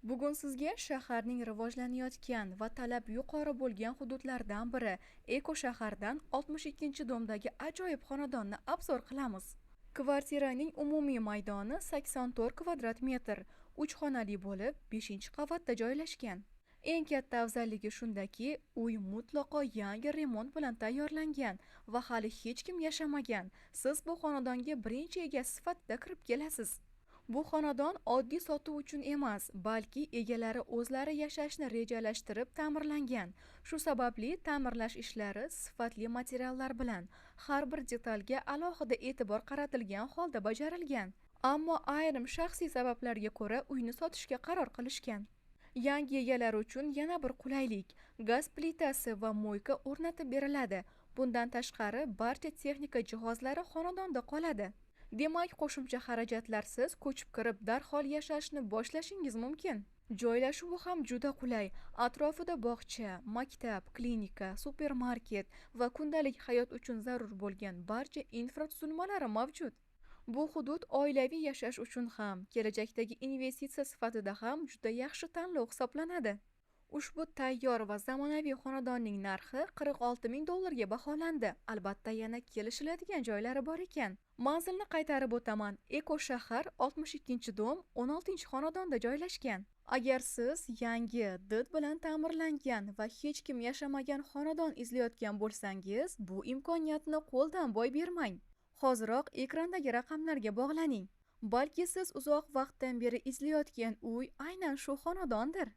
Bugun sizga shaharning rivojlanayotgan va talab yuqori bo'lgan hududlaridan biri Eko shahardan 62-domdagi ajoyib xonadonni обзор qilamiz. Kvartiraning umumiy maydoni 84 kvadrat metr, 3 xonali bo'lib, 5-qavatda joylashgan. Eng katta afzalligi shundaki, uy mutlaqo yangi remont bilan tayyorlangan va hali hech kim yashamagan. Siz bu xonadonga birinchi egasi sifatida kirib kelasiz. Bu xonadon oddiy sotuv uchun emas, balki egalari o'zlari yashashni rejalashtirib ta'mirlangan. Shu sababli ta'mirlash ishlari sifatli materiallar bilan, har bir detalga alohida e'tibor qaratilgan holda bajarilgan. Ammo ayrim shaxsiy sabablarga ko'ra uyni sotishga qaror qilishgan. Yangi egalar uchun yana bir qulaylik: gaz plitasi va мойка o'rnatib beriladi. Bundan tashqari, barcha texnika jihozlari xonadonda qoladi. Demak, qo'shimcha xarajatlarsiz ko'chib kirib, darhol yashashni boshlashingiz mumkin. Joylashuvi ham juda qulay. Atrofida bog'cha, maktab, klinika, supermarket va kundalik hayot uchun zarur bo'lgan barcha infratuzilmalari mavjud. Bu hudud oilaviy yashash uchun ham, kelajakdagi investitsiya sifatida ham juda yaxshi tanlov hisoblanadi. Ushbu tayyor va zamonaviy xonadonning narxi 46 ming dollarga baholandi. Albatta, yana kelishiladigan joylari bor ekan. Manzilni qaytarib o'taman. Eko shahar 62-dom 16-xonadonda joylashgan. Agar siz yangi, did bilan ta'mirlangan va hech kim yashamagan xonadon izlayotgan bo'lsangiz, bu imkoniyatni qo'ldan boy bermang. Hoziroq ekrandagi raqamlarga bog'laning. Balki siz uzoq vaqtdan beri izlayotgan uy aynan shu xonadondir.